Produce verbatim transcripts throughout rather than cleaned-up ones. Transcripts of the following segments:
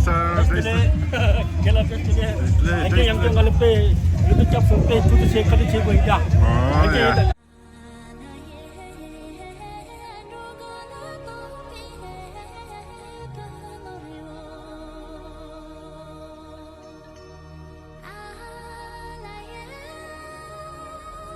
བཀྲ་ཤིས་བདེ་ལེགས། རྒན་ལགས་བཀྲ་ཤིས་བདེ་ལེགས། ཡང་བསྐྱར་ཡང་བསྐྱར་ང་ལ་དཔེ་ཡོད་དོ་སྐྱབས་སུ་དཔེ་ཐུགས་རྗེ་ཆེ། བཀའ་དྲིན་ཆེ་གོ་ཡིན་ད། ཨོ་ཡང་བསྐྱར་ཡ། ཡིན་ད།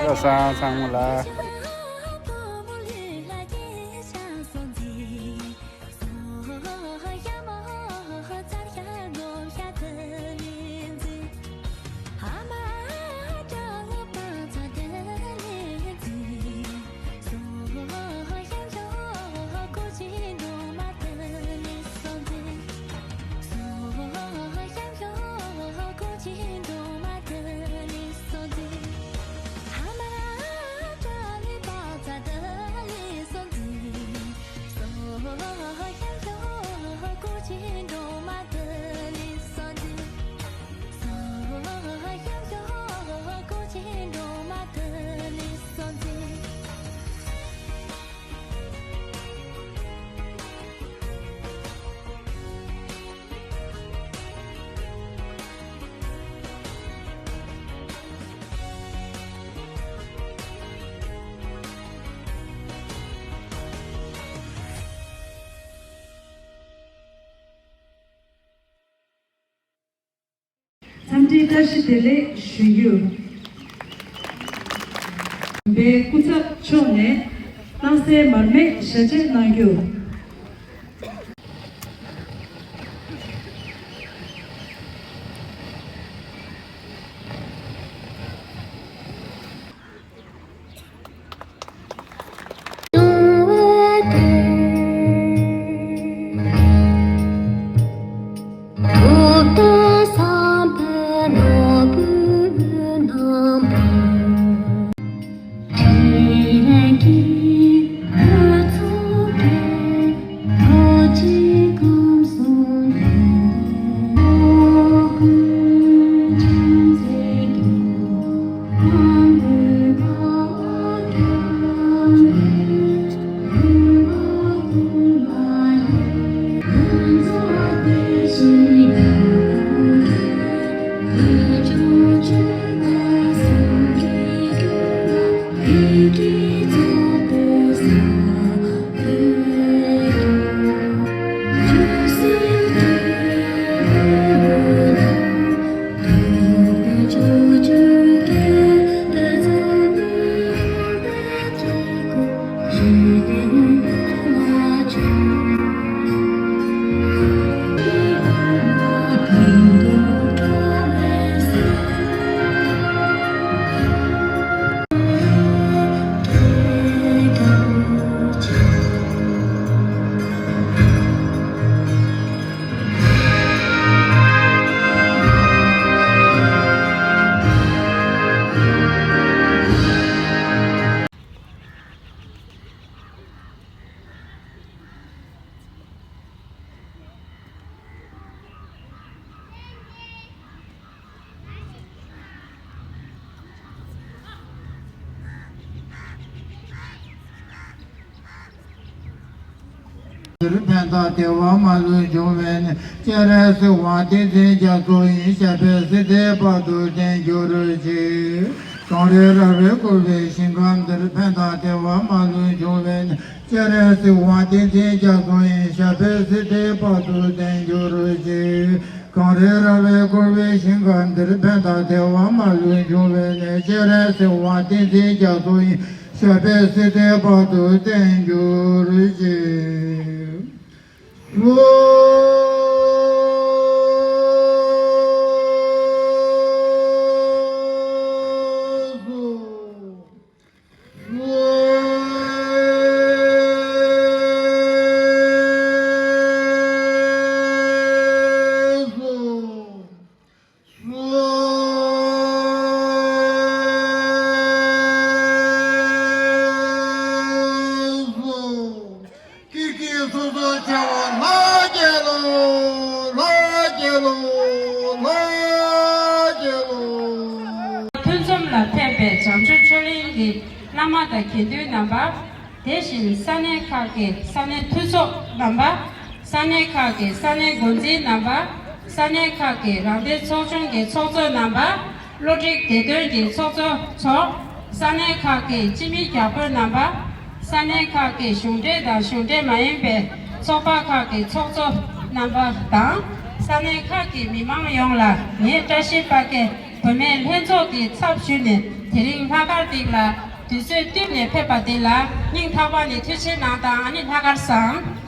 ལགས་སོ་ཚང་མ་ལ། འཚམས་འདྲི་བཀྲ་ཤིས་བདེ་ལེགས་ཞུ་རྒྱུ། བའི་སྐུ་ཚབ་མཆོག་ནས་སྣང་གསལ་མར་མེ་ཞལ་འབྱེད་གནང་རྒྱུ། འདིར་ཕན་དང་བདེ་བ་མ་ལུས་འབྱུང་བའི་གནས། སྤྱན་རས་གཟིགས་དབང་བསྟན་འཛིན་རྒྱ་མཚོ་ཡི། ཞབས་པད་སྲིད་མཐའི་བར་དུ་བརྟན་གྱུར་ཅིག་གངས་རི་ར་བས་བསྐོར་བའི་ཞིང་ཁམས་འདིར། ཕན་དང་བདེ་བ་མ་ལུས་འབྱུང་བའི་གནས། སྤྱན་རས་གཟིགས་དབང་བསྟན་འཛིན་རྒྱ་མཚོ་ཡི། ཞབས་པད་སྲིད་མཐའི་བར་དུ་བརྟན་གྱུར་ཅིག་གངས་རི་ར་བས་བསྐོར་བའི་ཞིང་ཁམས་འདིར། ཕན་དང་བདེ་བ་མ་ལུས་འབྱུང་བའི་གནས། སྤྱན་རས་གཟིགས་དབང་བསྟན་འཛིན་རྒྱ་མཚོ་ཡི། ཞབས་པད་སྲིད་མཐའི་བར་དུ་བརྟན་གྱུར་ཅིག་གསོལ། སྐྱིད་སྐྱིད་སོ་སོ་ཆེ་བ་ལྷ་རྒྱལ་ལོ། ལྷ་རྒྱལ་ལོ། ལྷ་རྒྱལ་ལོ། ཐུན་འཛོམས་ལ་ཕེབས་པའི་བྱང་ཆུབ་ཆོས་གླིང་གི་བླ་མ་དང་དགེ་འདུན་རྣམ་པ། དེ་བཞིན་ས་གནས་ཁག་གི་ས་གནས་འཐུས་ཚོགས་རྣམ་པ། ས་གནས་ཁག་གི་ས་གནས་འགོ་འཛིན་རྣམ་པ། ས་གནས་ཁག་གི་རང་བདེན་ཚོགས་ཆུང་གི་ཚོགས་གཙོ་རྣམ་པ། བློ་སྒྲིག་བདེ་དོན་གྱི་ཚོགས་གཙོ་ཚོ། ས་གནས་ཁག་གི་སྤྱི་མི་རྒྱ་བོད་རྣམ་པ། ས་གནས་ཁག་གི་གཞུང་འབྲེལ་དང་གཞུང་འབྲེལ་མ་ཡིན་པའི་ཚོགས་པ་ཁག་གི་ཚོགས་གཙོ་རྣམ་པ་དང་། ས་གནས་ཁག་གི་མི་མང་ཡོངས་ལ་ངས་བཀྲ་ཤིས་དཔལ་དགེ་བུད་མེད་ལྷན་ཚོགས་ཀྱི་ཚབ་ཞུས་ནས་དེ་རིང་ལྷག་དཀར་སྟེང་ལ་དུས་ཚོད་བསྟུན་ནས་ཕེབས་པ་འདི་ལ་སྙིང་ཐག་པ་ནས་ཐུགས་རྗེ་གནང་དང་། ཨ་ནི་ལྷག་དཀར་བཟང་།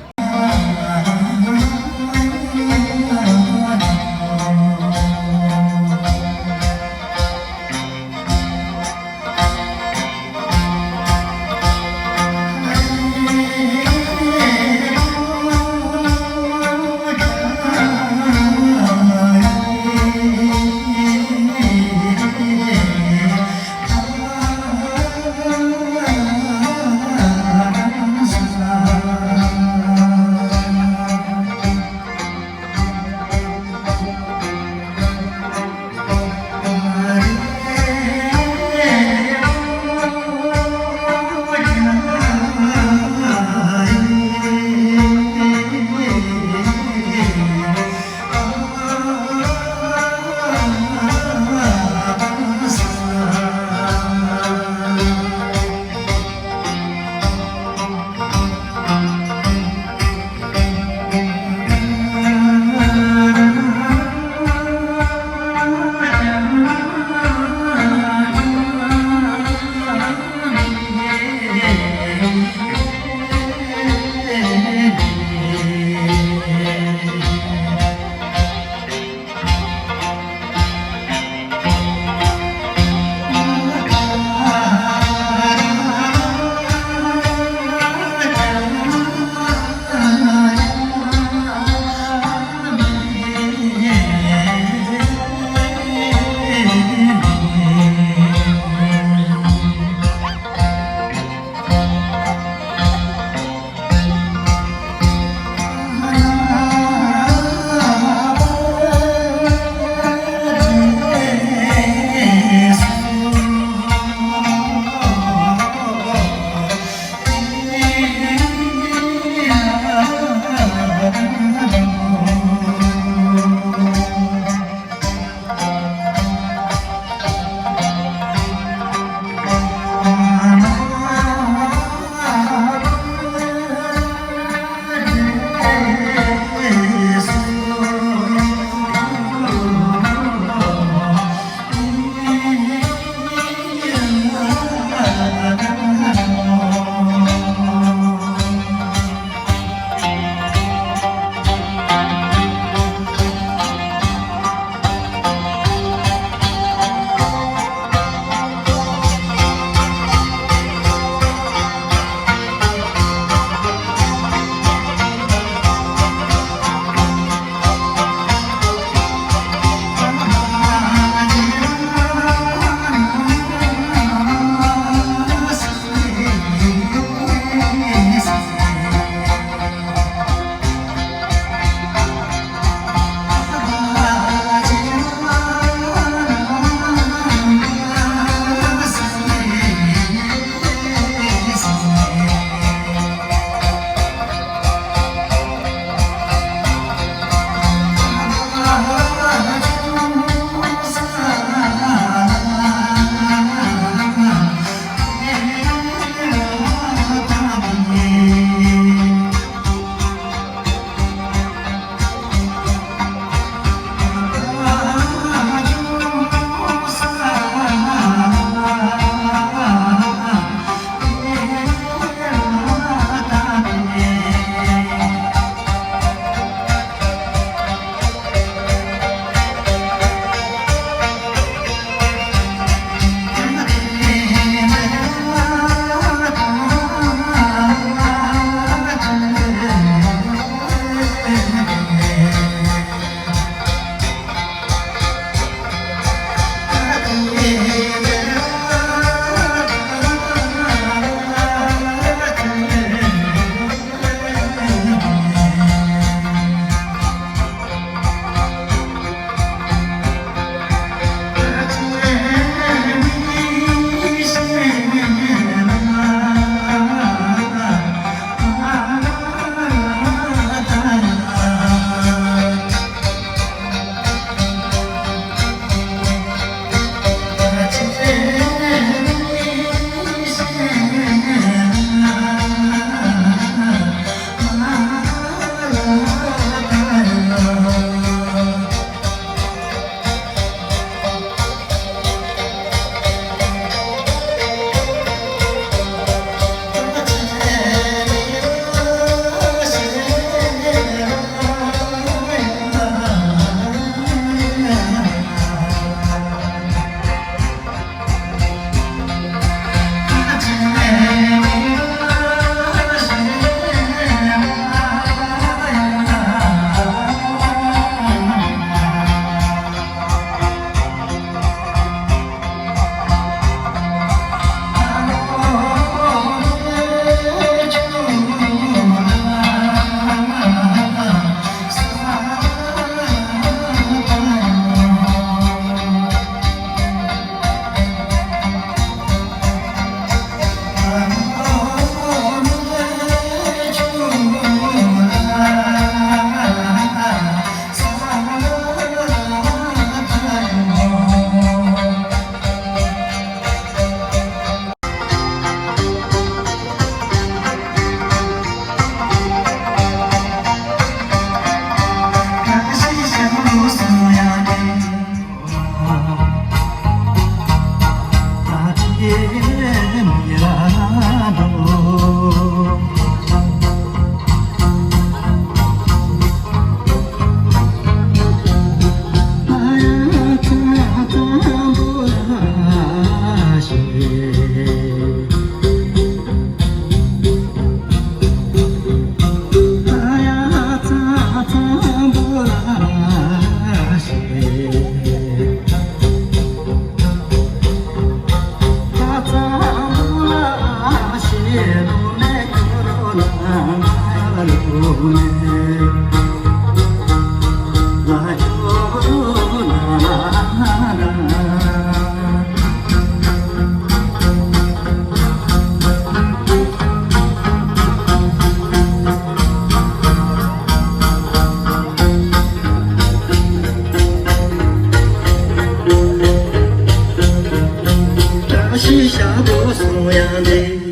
བཀྲ་ཤིས་ཤ་བོ་སོང་ཡང་འདི།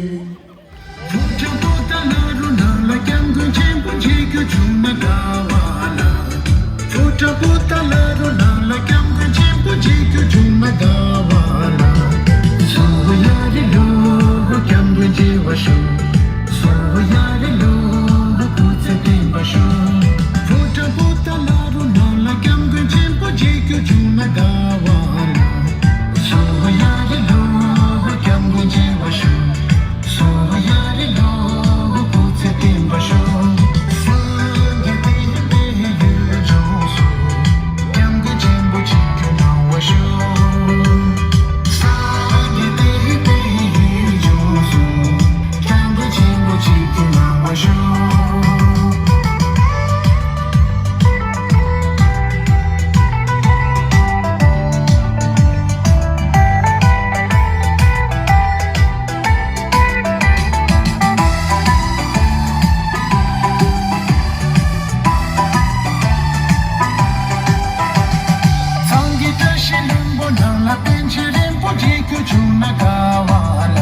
ཚང་གི་བཀྲ་ཤིས་ལྷུན་པོ་ནང་ལ་པཎ་ཆེན་རིན་པོ་ཆེ་ཁྱོད་བྱུང་ན་དགའ་བ་ལ།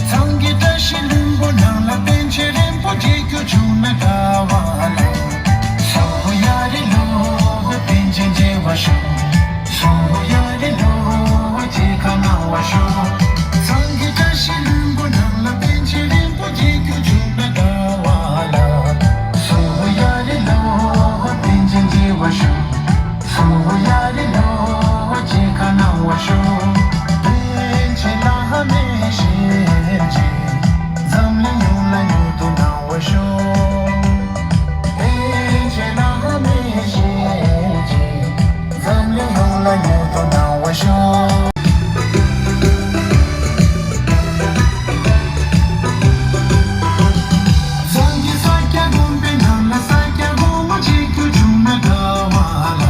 ཚང་གི་བཀྲ་ཤིས་ལྷུན་པོ་ནང་ལ་པཎ་ཆེན་རིན་པོ་ཆེ་ཁྱོད་བྱུང་ན་དགའ་བ་ལ། སོ་ཡ་རི་ལོ། པཎ་ཆེན་མཇལ་བར་ཤོག་སོ་ཡ་རི་ལོ། མཇལ་ཁ་གནང་བར་ཤོག་ཚང་གི་བཀྲ་ཤིས་ལྷུན་པོ་ནང་ལ་པཎ་ཆེན་རིན་པོ་ཆེ་ཁྱོད་བྱུང་ན་དགའ་བ་ལ། སོ་ཡ་རི་ལོ། པཎ་ཆེན་མཇལ་བར་ཤོག་སོ་ཡ་རི་ལོ། མཇལ་ཁ་གནང་བར་ཤོག་པཎ་ཆེན་བླ་མའི་ཞལ་གྱིས་འཛམ་གླིང་ཡོངས་ལ་མྱུར་དུ་གནང་བར་ཤོག་པཎ་ཆེན་བླ་མའི་ཞལ་གྱིས་འཛམ་གླིང་ཡོངས་ལ་མྱུར་དུ་གནང་བར་ཤོག་ཚང་གི་ས་སྐྱ་དགོན་པའི་ནང་ལ་ས་སྐྱ་དགོན་མོ་ཆེ་ཁྱོད་བྱུང་ན་དགའ་བ་ལ།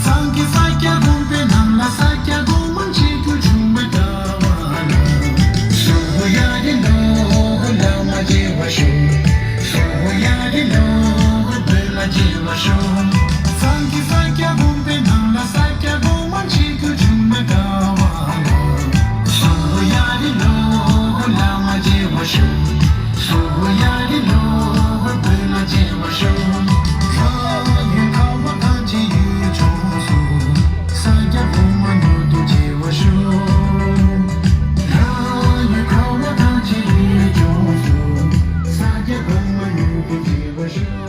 ཚང་གི་ས་སྐྱ་དགོན་པའི་ནང་ལ་ས་སྐྱ་དགོན་མོ་ཆེ་ཁྱོད་བྱུང་ན་དགའ་བ་ལ། སོ་ཡ་རི་ལོ། བླ་མ་མཇལ་བར་ཤོག་སོ་ཡ་རི་ལོ། བོད་ལ་མཇལ་བར་ཤོག་ཚང་གི་ས་སྐྱ་དགོན་པའི་ནང་ལ་ས་སྐྱ་དགོན་མོ་ཆེ་ཁྱོད་བྱུང་ན་དགའ་བ་ལ། སོ་ཡ་རི་ལོ། བླ་མ་མཇལ་བར་ཤོག་སོ་ཡ་རི་ལོ། བོད་ལ་མཇལ་བར་ཤོག་རང་ཡུལ་ཁ་བ་གངས་ཅན་ཡུལ་ལྗོངས་སུ། ས་སྐྱ་གོང་མ་མྱུར་དུ་མཇལ་བར་ཤོག་རང་ཡུལ་ཁ་བ་གངས་ཅན་ཡུལ་ལྗོངས་སུ། ས་སྐྱ་གོང་མ་མྱུར་དུ་མཇལ་བར་ཤོག་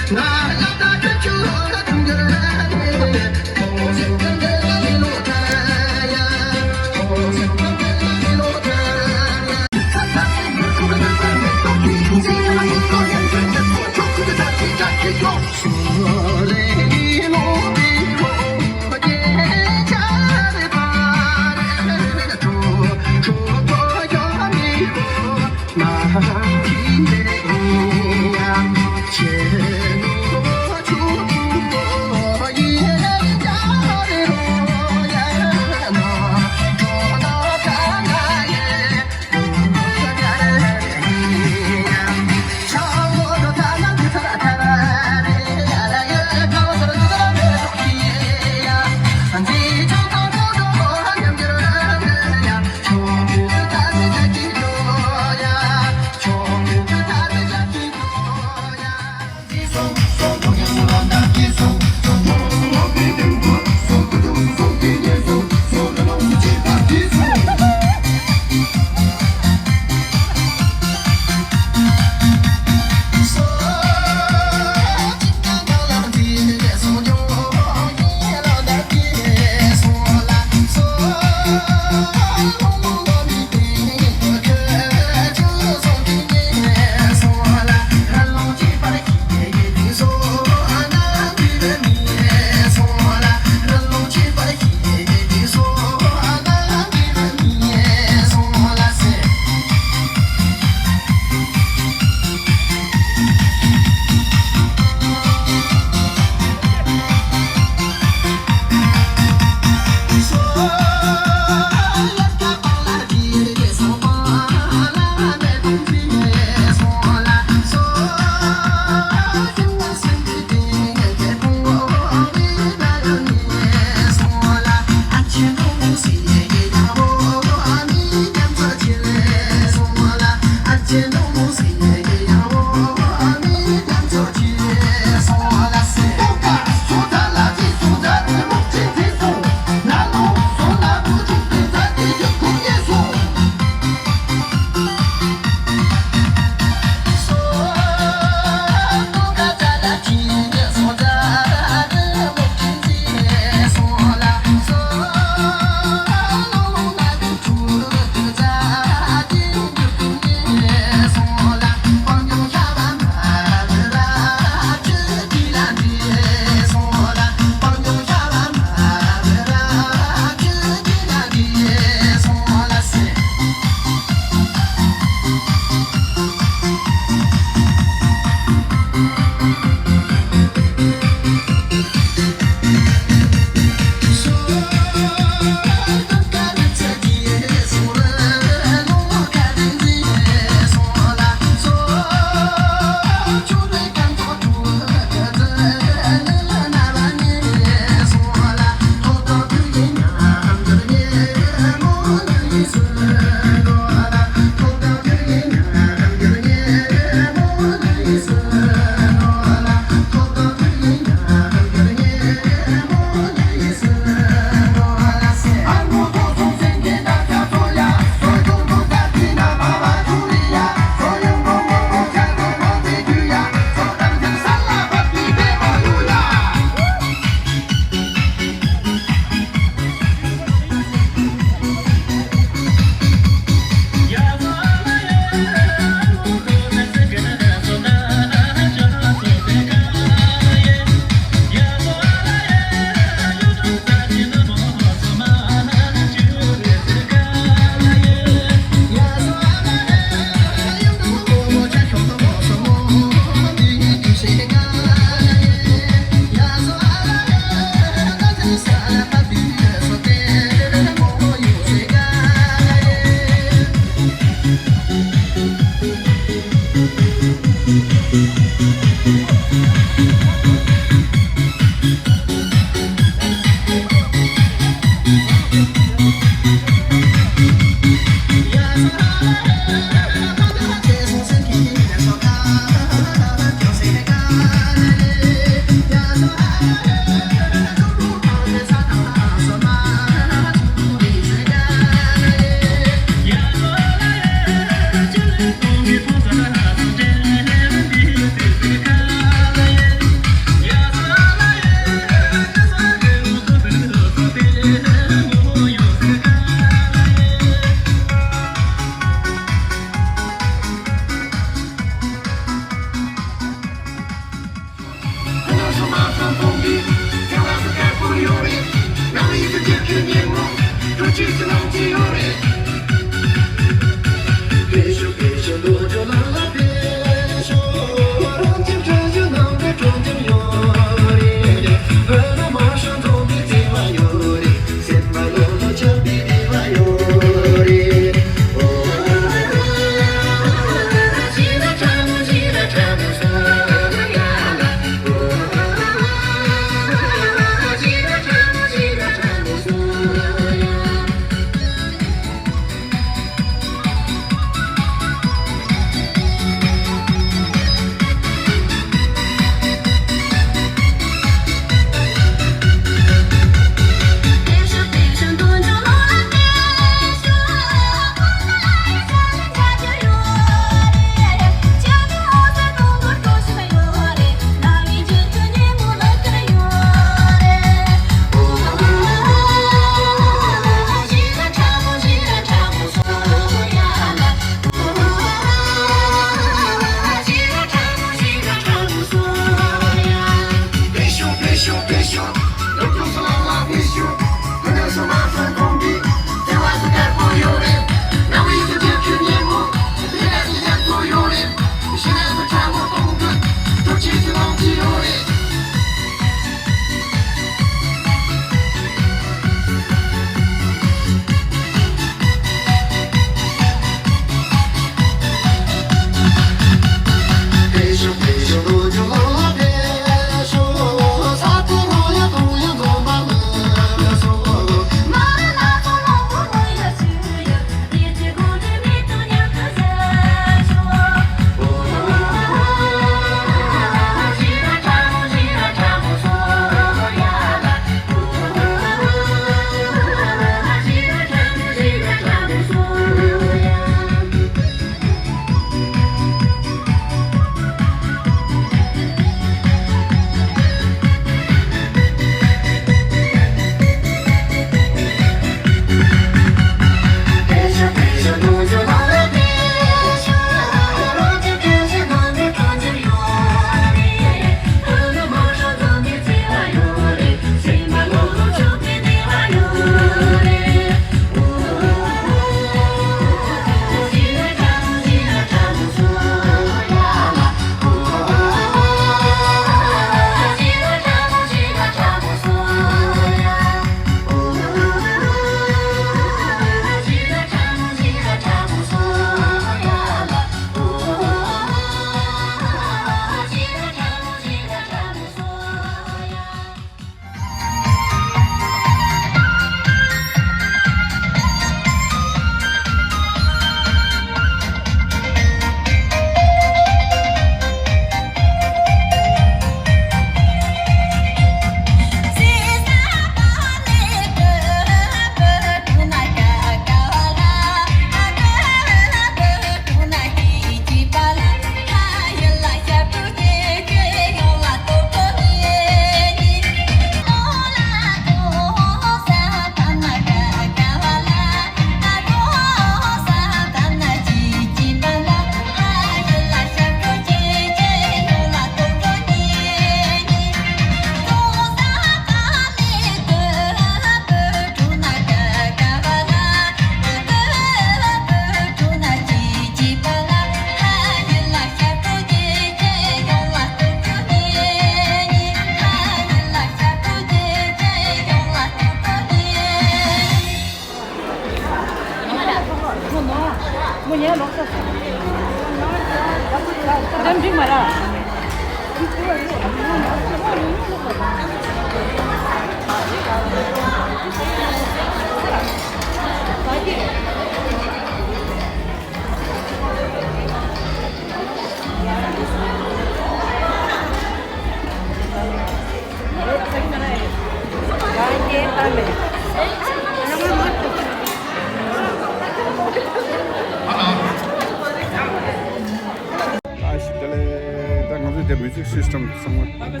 བཀྲ་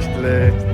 ཤིས་བདེ་ལེགས།